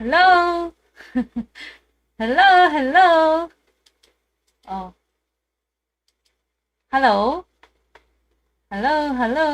Hello, hello, hello. Oh, hello, hello, hello.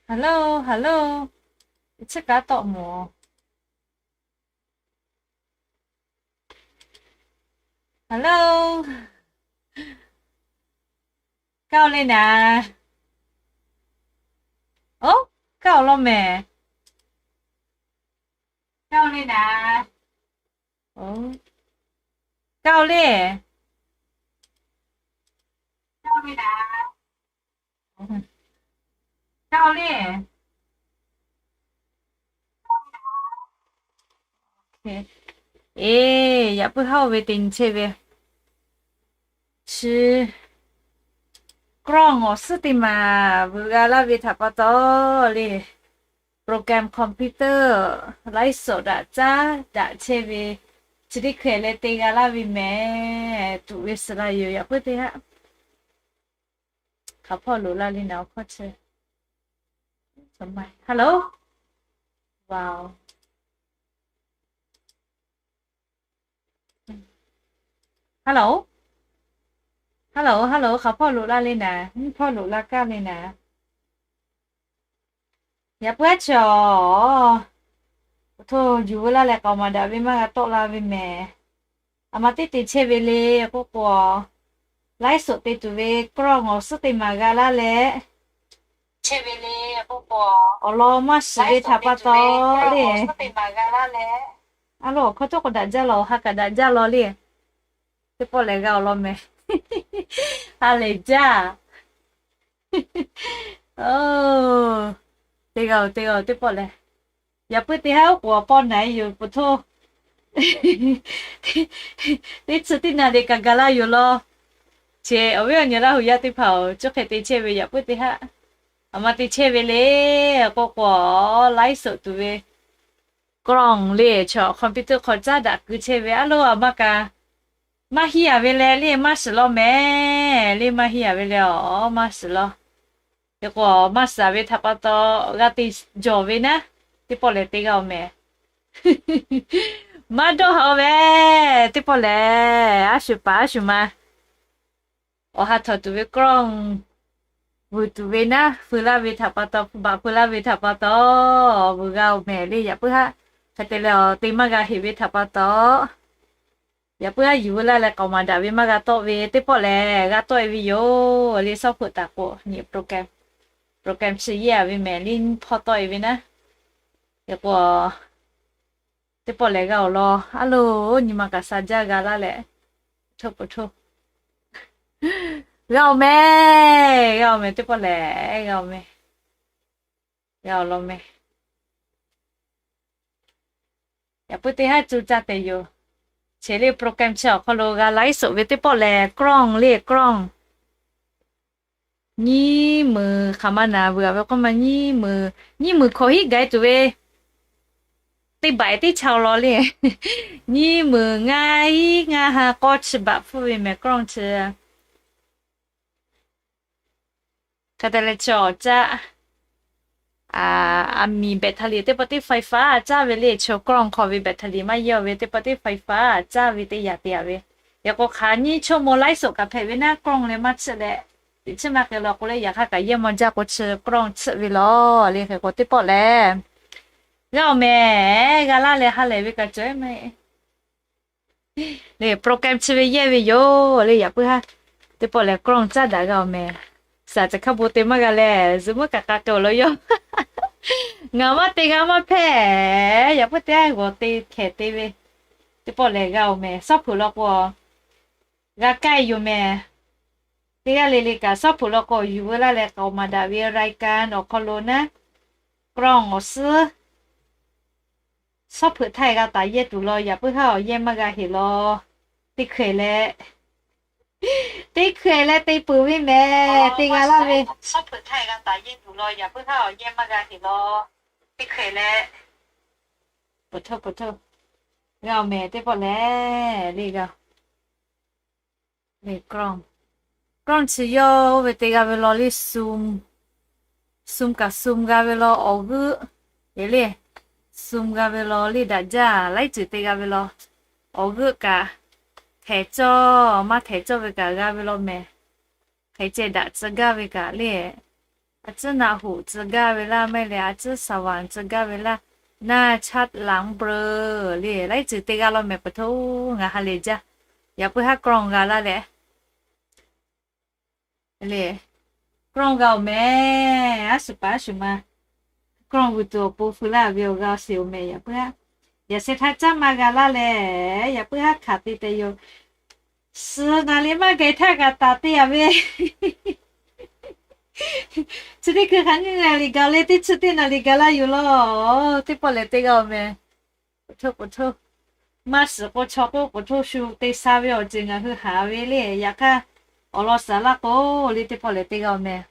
Hello, hello. Chi kaꞈ tawˆ mawˬ. Hello. Kaˇ le naˍ. Oˇ, kaˇ awˬ lawn mehˍ. Kaˇ le naˍ. Oˇ, kaˇ le. Kaˇ le. Eˬ, yaꞈ puiˉ haˉ oˇ ve te nyi chehˇ ve chi, กล้อง awˬ suhˉ teˇ maˬ vuiˬ g'a laˇ ve htaꞈ pa taw le, program computer ไลฟ์สด daꞈ caˉ daꞈ chehˇ ve, chi teˇ hkeh leh te g'a laˇ ve mehˍ. Tuꞈ ve suhˍ la yoˬ, yaꞈ puiˉ teˇ haˉ. Hk'aˬ hpawˇ loꞈ la le naˍ, awˬ hkawˇ chi. Hello. Wow. Hello. Hello, hello, hk'aˬ hpawˇ loꞈ la le naˍ, nyiˇ hpawˇ loꞈ la kaˇ le naˍ. Yaꞈ puiˉ aˉ chaw, awˬ htoˇ yuˬ veu laˇ leh k'aoˍ maˍ daꞈ ve maˇ g'a tawˆ la ve mehˍ. Aˬ ma teˇ te chehˇ ve le k'oˆ k'o, ไลฟ์สด te tuˬ ve กล้อง awˬ suhˉ teˇ maˬ g'a laˇ leh, awˬ lawn maˇ shiˍ ve htaꞈ pa taw le. A lo, awˬ hkawˇ htawˇ k'o daꞈ jaˇ law, ha kaꞈ daꞈ jaˇ law le. Teˇ pawˆ lehˬ g'a awˬ lawn mehˍ. Ha lehˬ jaˇ. Oˇ, teˇ g'aˇ-oˬ, teˇ g'aˇ-oˬ, teˇ pawˆ lehˬ. Yaꞈ puiˉ teˇ haˉ oˉ k'oˍ awˬ pawˇ naˍ e yoˬ, peuˬ htoˇ teˇ chi teˇ naˍ riˍ kaꞈ gaˬ laˇ yoˬ law. Chi awˬ viˉ awˬ nyi Laˇ huˍ yaˇ teˇ hpaˍ-oˬ, chi hk'e te chehˇ ve yaꞈ puiˉ teˇ haˉ. Aˬ ma te chehˇ ve le k'oˆ k'o, ไลฟ์สด tuˬ ve กล้อง le chaw computer hk'aw caˉ daꞈ keu chehˇ ve a lo, aˬ ma kaꞈ maˇ hiˉ a ve leh le maˇ shiˍ law mehˍ. Le maˇ hiˉ a ve leh awˬ maˇ shiˍ law. Hk'e k'o maˇ shiˍ ve htaꞈ pa taw g'a te jawˬ ve naˉ, teˇ pawˆ lehˬ te g'a-oˬ mehˍ. Maˇ dawˇ haꞈ-oˬ ve, teˇ pawˆ lehˬ a shu paˍ a shu ma awˬ ha htawnˍ tuˬ ve กล้อง vuiˬ tuˬ ve naˉ, feu laˇ ve htaꞈ pa taw, baꞈ feu laˇ ve htaꞈ pa taw, vuiˬ g'a-oˬ mehˍ le. Yaꞈ puiˉ haˉ hk'e te leh awˬ te maˇ g'a heꞈ ve htaꞈ pa taw, yaꞈ puiˉ haˉ yuˬ veu laˇ leh k'aoˍ maˍ daꞈ ve maˇ g'a tawˆ ve, teˇ pawˆ lehˬ g'a tawˆ e ve yoˬ le. Suhˉ hpeuꞈ taˍ k'o nyi program, program chi yeˇ a ve mehˍ le, nyiˇ hpawˇ tawˆ e ve naˉ. Hk'e k'o teˇ pawˆ lehˬ g'a awˬ lawn a lo, nyi ma kaꞈ sha jaˇ g'a laˇ leh, htoˇ peuˬ htoˇ g'a-oˬ mehˍ, g'a-oˬ mehˍ, teˇ pawˆ lehˬ g'a-oˬ mehˍ, g'a awˬ lawn mehˍ. Yaꞈ puiˉ teˇ haˉ cuˇ caˇ tehꞈ yoˬ. Cheˬ le program chi awˬ hk'aw lo g'a ไลฟ์สด ve teˇ pawˆ lehˬ กล้อง le กล้อง nyiˇ meunˍ hk'aˬ ma naˍ vuiˬ a ve k'oˆ ma, nyiˇ meunˍ, nyiˇ meunˍ hkawꞈ hiˉ gaˬ e tuˬ ve teˇ baꞈ teˇ cha awˬ lawn le. Nyiˇ meunˍ ngaˇ hiˉ ngaˇ ha k'awˇ chi baꞈ hpfuhˇ ve mehˍ กล้อง chi. Hk'e te leh chi awˬ caˇ, a miˍ แบตเตอรี่ teˇ pawˆ teˇ ไฟฟ้า caˇ ve le, chi กล้อง hk'aw ve แบตเตอรี่ maˇ yeˇ-oˬ ve teˇ pawˆ teˇ ไฟฟ้า caˇ ve teˇ yaꞈ te yaꞈ ve. Yaꞈ k'o hk'aˬ nyiˇ chaw mawˬ ไลฟ์สด kaꞈ hpehꞈ ve naˉ, กล้อง leh maˇ chiˆ leh, teꞈ chiˉ maˇ k'ai law k'o leh yaꞈ hk'aˇ kaꞈ yehˇ maw jaˇ k'o chi กล้อง chiˆ ve law le. Hk'e k'o teˇ pawˆ lehˬ g'a-oˬ mehˍ, g'a laˇ leh ha lehˬ ve kaꞈ cawˬ e maˇ heˆ. Le program chi ve yehˇ ve yoˬ le. Yaꞈ puiˉ haˉ teˇ pawˆ lehˬ กล้อง caˉ daꞈ g'a-oˬ mehˍ. Saˍ ceh hk'a bon te maˇ g'a leh, zuhꞈ muiˉ kaꞈ k'a keu-oˬ lo yawˇ. Ngaˬ maˇ te g'a maˇ hpehꞈ. Yaꞈ puiˉ teˇ haˉ g'awˬ te hkehˍ te ve teˇ pawˆ lehˬ g'a-oˬ mehˍ. Suhˉ hpeuꞈ law k'o g'a kaˇ e yoˬ mehˍ. Teˇ g'aˇ le le kaꞈ suhˉ hpeuꞈ law k'o yuˬ veu laˇ leh k'aoˍ maˍ daꞈ ve รายการ awˬ hk'aw lo naˉ, กล้อง awˬ suhˉ Sawˉ hpeuꞈ htaˇ g'a taˍ yehˇ tuˬ law, yaꞈ puiˉ haˉ awˬ yehˇ maˇ g'a heꞈ law. Teˇ hkui leh, teˇ hkui leh te peuˬ ve mehˍ, te g'a laˇ ve. Teˇ hkui leh, g'a mehˍ teˇ pawˆ leh, le g'a Crown chi yawˇ oˇ ve te g'a ve law le, sum, sum kaꞈ sum g'a ve law awˬ g'euˆ, e le, sum g'a ve law le daꞈ jaˇ laiˉ ceuˬ te g'a ve law, awˬ g'euˆ kaꞈ, htehˍ cawˇ maˇ htehˍ cawˇ ve kaꞈ g'a ve law mehˍ. Hk'e ceh daꞈ tcuh gaˇ ve kaꞈ le, a ciˉ naˆ hoꞈ tcuh gaˇ ve laˇ maˇ heˆ leh a ciˉ saˍ vaˍ tcuh gaˇ ve laˇ, naˆ chaˆ laꞈ mvuhˇ breuˬ le laiˉ ceuˬ te g'a law mehˍ. Paˍ htoˇ ngaˬ ha lehˬ jaˇ. Yaꞈ puiˉ haˉ Crown g'a laˇ leh, le, Crown g'a-oˬ mehˍ. A shu paˍ a shu ma, Crown g'uiˬ tuˬ awˬ pon feu laˇ ve awˬ g'a sheˍ-oˬ mehˍ. Yaꞈ puiˉ haˉ, yaꞈ sheh htaˇ caˉ ma g'a laˇ leh, yaꞈ puiˉ haˉ hkanˍ te tehꞈ yoˬ. Suhˍ naˍ riˍ maˇ geh htaˇ g'a taˍ te-a ve, chi teˇ hkui hk'aˬ nyiˇ naˍ riˍ gaˬ le, teˇ chi teˇ naˍ riˍ gaˬ laˇ yoˬ law. Teˇ pawˆ lehˬ te g'a-oˬ mehˍ. Paˍ htoˇ, paˍ htoˇ, maˇ shiˍ k'o chaw k'oˆ paˍ htoˇ shu te sha ve awˬ ceuˬ ngaˬ hui haꞈ ve le. Yaꞈ hk'aˇ, awˬ lawn suhˍ laˇ k'o le teˇ pawˆ lehˬ te g'a-oˬ mehˍ.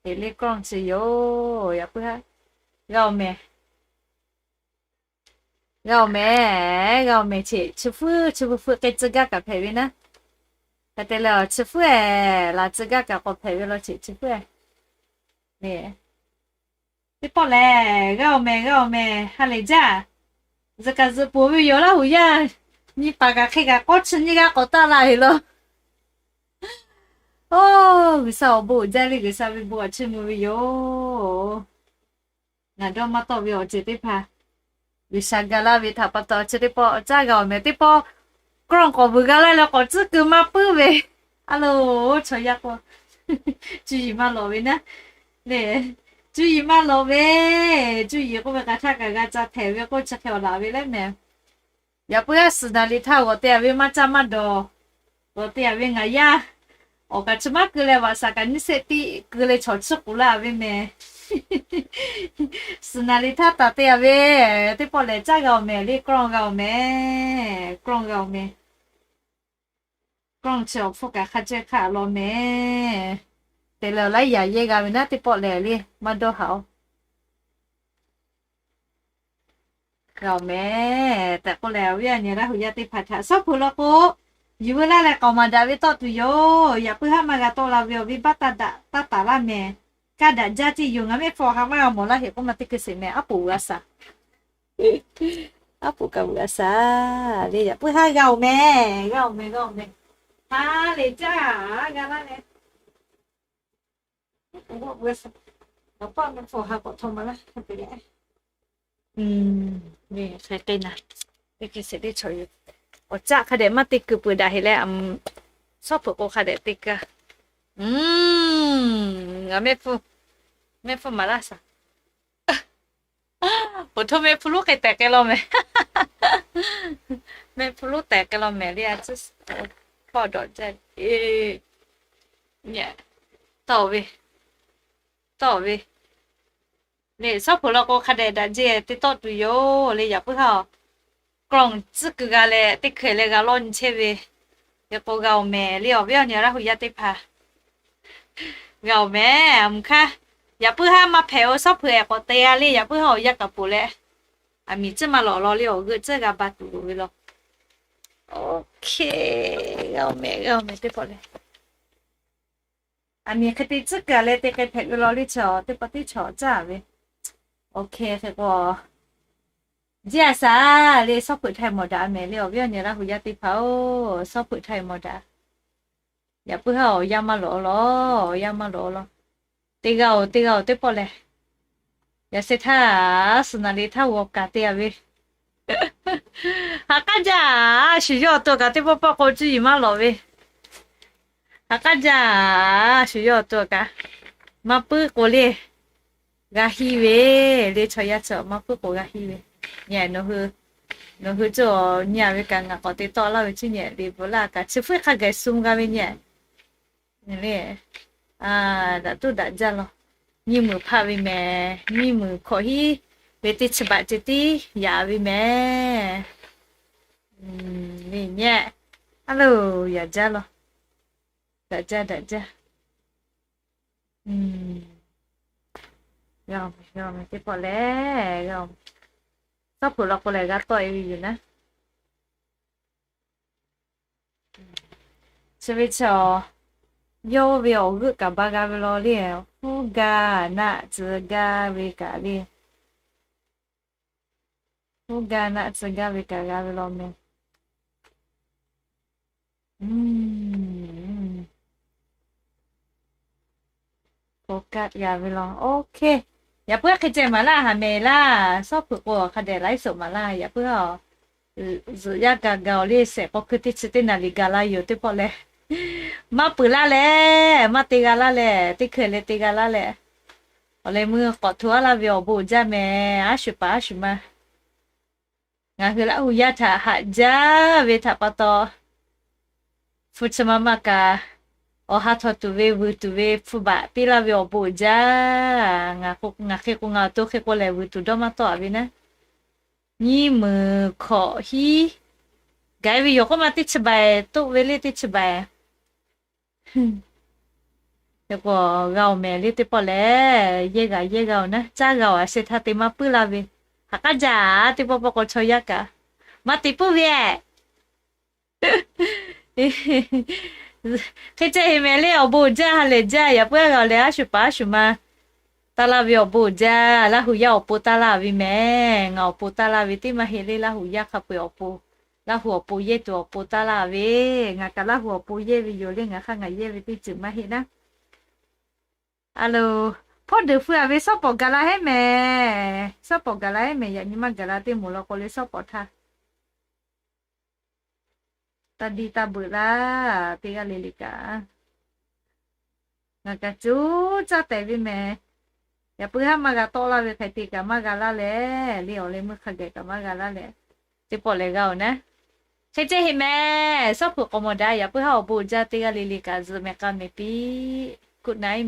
Teꞈ le Crown chi yoˬ. Yaꞈ puiˉ haˉ g'a-oˬ mehˍ. G'a-oˬ mehˍ, g'a-oˬ mehˍ. Cheꞈ chi fuiˉ chi fuiˉ fuiˉ k'e tcuh gaˇ kaꞈ hpehꞈ ve naˉ. Hk'e te leh chi fuiˉ-eˬ laˬ tcuh gaˇ kaꞈ k'awꞈ hpehꞈ ve law cheꞈ chi fuiˉ-eˬ. Teˇ pawˆ lehˬ g'a-oˬ mehˍ, g'a-oˬ mehˍ. Ha lehˬ jaˇ. Zuhꞈ kaꞈ zuhꞈ poˬ ve yoˬ Laˇ huˍ yaˇ. Nyi paˍ kaꞈ hk'e kaꞈ k'awˇ chi nyiˇ g'aˇ k'awꞈ taˆ la heꞈ law. Oˇ, G'uiˬsha awˬ bon uiˍ jaˇ le, G'uiˬsha ve bon aꞈ chiˇ mvuh ve yoˬ. Ngaˬ dawˇ maˇ tawˆ ve awˬ ceuˬ teˇ hpaˍ G'uiˬsha ga laˇ ve htaꞈ pa taw chi teˇ pawˆ caˇ g'a-oˬ mehˍ. Teˇ pawˆ Crown k'awꞈ vuiˬ g'a laˇ leh k'awꞈ tcuhˉ keu maˇ puiˉ ve. A loˬ, chaw yaˇ k'o, cuˇ yiˍ maˇ lawꞈ ve naˉ. Le, cuˇ yiˍ maˇ lawꞈ ve. Cuˇ yiˍ k'oˆ ve k'aꞈ htaˇ kaꞈ g'a ca htehꞈ ve k'oˆ chi hk'e awˬ laˬ ve leh mehˍ. Yaꞈ puiˉ haˉ suhˍ naˍ riˍ htaˇ g'awˬ te-a ve maˇ caˇ maˇ dawˬ. G'awˬ te-a ve ngaˬ yaˇ awˬ kaꞈ chi maˇ keu leh vaꞈ shaˍ kaꞈ nyiˇ shehˆ tiˆ keu leh chaw chiˇ k'oˍ laˇ ve mehˍ. Suhˍ naˍ riˍ htaˇ taˍ te-a ve teˇ pawˆ lehˬ caˇ g'a-oˬ mehˍ le, Crown g'a-oˬ mehˍ, Crown g'a-oˬ mehˍ. Crown chi awˬ hpfuhˇ kaꞈ hk'a ceh hk'a law mehˍ. Te leh awˬ laiˉ yaꞈ yehˇ g'a ve naˉ teˇ pawˆ lehˬ le maˇ dawˇ haꞈ-oˬ. G'a-oˬ mehˍ tehꞈ k'oˆ leh, awˬ viˉ awˬ nyi Laˇ huˍ yaˇ teˇ hpaˍ htaꞈ sawˉ hpeuꞈ law k'o, yuˬ veu laˇ leh k'aoˍ maˍ daꞈ ve tawˆ tuˬ yoˬ. Yaꞈ puiˉ haˉ maˇ g'a tawˆ la ve awˬ viˉ baˆ taˇ daꞈ taˇ taˍ laˇ mehˍ. Kaˇ daꞈ jaˇ ceˇ yoˬ. Ngaˬ mehˆ hpfuhˇ ha maˇ g'a mawˬ laˇ heꞈ k'oˆ ma teˇ hkui sheˍ mehˍ. Aˉ poꞈ g'a shaˍ, aˉ poꞈ kaꞈ g'a shaˍ le. Yaꞈ puiˉ haˉ g'a-oˬ mehˍ, g'a-oˬ mehˍ, g'a-oˬ mehˍ. Ha lehˬ jaˇ, g'a laˇ leh Awˬ caˆ hk'a dehꞈ maˇ te keu peuˬ daꞈ heꞈ leh, sawˉ peuˬ k'o hk'a dehꞈ te keu. Ngaˬ mehˆ hpfuhˇ, mehˆ hpfuhˇ maˍ laˇ shaˍ. Awˬ htoˇ mehˆ hpfuhˇ lonˉ hk'e tehꞈ k'ai law mehˍ. Mehˆ hpfuhˇ lonˉ tehꞈ k'ai law mehˍ le. A ciˉ hpawˇ dawꞈ jaˇ. Tawˆ ve, tawˆ ve. Lehˬ, sawˉ peuˬ law k'o hk'a dehꞈ daꞈ jeˇ te tawˆ tuˬ yoˬ le. Yaꞈ puiˉ haˉ-oˬ, กล้อง tcuhˉ keu g'a leh teˇ hkui leh g'a lawˇ nyi chehˇ ve, hk'e k'o g'a-oˬ mehˍ le. Awˬ viˉ awˬ nyi Laˇ huˍ yaˇ teˇ hpaˍ g'a-oˬ mehˍ. Mvuhˇ hk'aˇ, yaꞈ puiˉ haˉ maˇ hpehꞈ-o, sawˉ peuˬ ehˍ k'awꞈ te-a le. Yaꞈ puiˉ haˉ awˬ yanˇ kaꞈ poˬ leh, aˬ miˍ ciˉ maˇ lawꞈ law le. Awˬ g'euˆ ciˉ g'a ba tuˬ loˍ ve law. Oˇ hk'e, g'a-oˬ mehˍ, g'a-oˬ mehˍ teˇ pawˆ leh. Aˬ miˍ hk'e te tcuhˉ kaˬ leh te k'ai hpehꞈ ve law le. Chaw teˇ pawˆ teˇ chaw caˇ ve. Oˇ hk'e hk'e k'o, jiˇ a shaˍ le, sawˉ peuˬ htaꞈ mawˬ daꞈ mehˍ le. Awˬ viˉ awˬ nyi Laˇ huˍ yaˇ teˇ hpaˍ-oˬ, sawˉ peuˬ htaꞈ mawˬ daꞈ. Yaꞈ puiˉ haˉ awˬ yanˇ maˇ lawꞈ law, awˬ yanˇ maˇ lawꞈ law. Te g'a-oˬ, te g'a-oˬ teˇ pawˆ leh, yaꞈ sheh htaˇ, suhˍ naˍ riˍ htaˇ g'awˬ kaꞈ te-a ve. Ha k'aˉ jaˇ, shu yawˇ awˬ to kaꞈ teˇ pawˆ pawˆ k'o cuˇ yiˍ maˇ lawꞈ ve. Ha k'aˉ jaˇ, shu yawˇ awˬ to kaꞈ maˇ puiˉ k'o le, g'a hiˇ ve le. Chaw yaˇ chi maˇ puiˉ k'o g'a hiˇ ve. Nawˬ hui, nawˬ hui cawˬ nyi-a ve kaꞈ ngaˬ k'awꞈ te tawˆ laˇ ve cuˇ nyi le. Bvuhꞈ laˇ kaꞈ chi fuiˉ hk'a gaˬ sum g'a ve nyi le. Daꞈ tuˉ daꞈ jaˇ law. Nyiˇ muiˬ hpaˆ ve mehˍ, nyiˇ muiˬ hkawꞈ hiˉ Ve teˇ chi baꞈ ceh tiˉ yaꞈ ve mehˍ. Ve nyi, a loˬ, yaꞈ jaˇ law. Daꞈ jaˇ, daꞈ jaˇ. G'a, g'a teˇ pawˆ lehˬ, g'a, tawˇ hpeuꞈ la k'o lehˬ g'a tawˆ e ve yoˬ naˉ. Chi ve chaw, yawˇ ve awˬ g'euˆ kaꞈ ba g'a ve law le. Huˉ gaˇ naˆ tcuh gaˇ ve kaꞈ le. Huˉ gaˇ naˆ tcuh gaˇ ve kaꞈ g'a ve law mehˍ. Focus g'a ve law. Okay. Yaꞈ puiˉ hk'e ceh maˍ laˇ, haˍ mehˍ laˇ. Sawˉ hpeuꞈ k'o hk'a dehꞈ laiˉ soˍ maˍ laˇ. Yaꞈ puiˉ a, zuhꞈ yaˇ ka ga awˬ le shehˍ k'aw hkui teˇ chi teˇ naˍ riˍ gaˬ la yoˬ teˇ pawˆ leh, maˇ peuˬ laˇ leh, maˇ te g'a laˇ leh, teˇ hkui leh te g'a laˇ leh, awˬ leh meuˇ k'awꞈ hto aˉ laˇ ve awˬ bon uiˍ jaˇ mehˍ. Aˉ shuˍ paˍ aˉ shuˍ ma, ngaˬ hui Laˇ hu yaˇ htaꞈ haꞈ jaˇ ve htaꞈ pa taw, hpu chi ma ma kaꞈ, awˬ ha htaw tuˬ ve vuiˬ tuˬ ve hpu baꞈ piˇ laˇ ve awˬ bon uiˍ jaˇ. Ngaˬ hk'e k'o, ngaˬ awˬ to hk'e k'o lehˬ, vuiˬ tuˬ dawˇ maˇ tawˆ a ve naˉ. Nyiˇ meunˍ hkawꞈ hiˉ gaˬ e ve yoˬ k'oˆ ma, teˇ chi baiˬ toˆ ve le, teˇ chi baiˬ. Hk'e k'o g'a oˬ mehˍ le teˇ pawˆ lehˬ, yehˇ g'a yehˇ g'a oˬ naˉ, caˇ g'a oˬ a sheh htaˇ te maˇ puiˉ laˇ ve. Haꞈ k'aˉ jaˇ teˇ pawˆ pawˆ k'o chaw yaˇ kaꞈ maˇ te puiˉ ve. Hk'e ceh heˍ mehˍ le, awˬ bon uiˍ jaˇ ha lehˬ jaˇ. Yaꞈ puiˉ a g'a oˬ leh, aˉ shuˍ paˍ aˉ shuˍ ma, taˇ laˇ ve awˬ bon uiˍ jaˇ. Laˇ hu yaˇ awˬ pon taˇ laˇ ve mehˍ. Ngaˬ awˬ pon taˇ laˇ ve teˇ maˇ heˆ le. Laˇ hu yaˇ hk'a peu-eˬ awˬ pon, Laˇ hu awˬ pon yehˇ tuˬ awˬ pon taˇ laˇ ve, ngaˬ kaꞈ Laˇ hu awˬ pon yehˇ ve yoˬ le. Ngaˬ hk'aˇ ngaˬ yehˇ ve teˇ ceuˬ maˇ heˆ naˉ. A loˬ, hpawˇ deuˬ feu a ve sawˉ pawˍ gaˬ la heˉ mehˍ. Sawˉ pawˍ gaˬ la heˉ mehˍ. Yaꞈ nyi maˇ gaˬ la teˇ moˍ law k'o le, sawˉ pawˍ htaˇ taˇ diˇ taˇ beuꞈ laˇ. Teˇ g'aˇ le le kaꞈ, ngaˬ kaꞈ cuˉ caˇ tehꞈ ve mehˍ. Yaꞈ puiˉ haˉ maˇ g'a tawˆ laˇ ve hk'e te kaꞈ maˇ g'a laˇ leh, le awˬ leh meuˇ hk'a geh kaꞈ maˇ g'a laˇ leh, teˇ pawˆ lehˬ g'a oˬ naˉ. Hk'e ceh heˍ mehˍ. Sawˉ hpeuꞈ k'awꞈ mawˬ daꞈ. Yaꞈ puiˉ haˉ awˬ bon uiˍ jaˇ. Teˇ g'aˇ le le kaꞈ zuhꞈ mehˍ k'a mehˍ piˇ. Good night.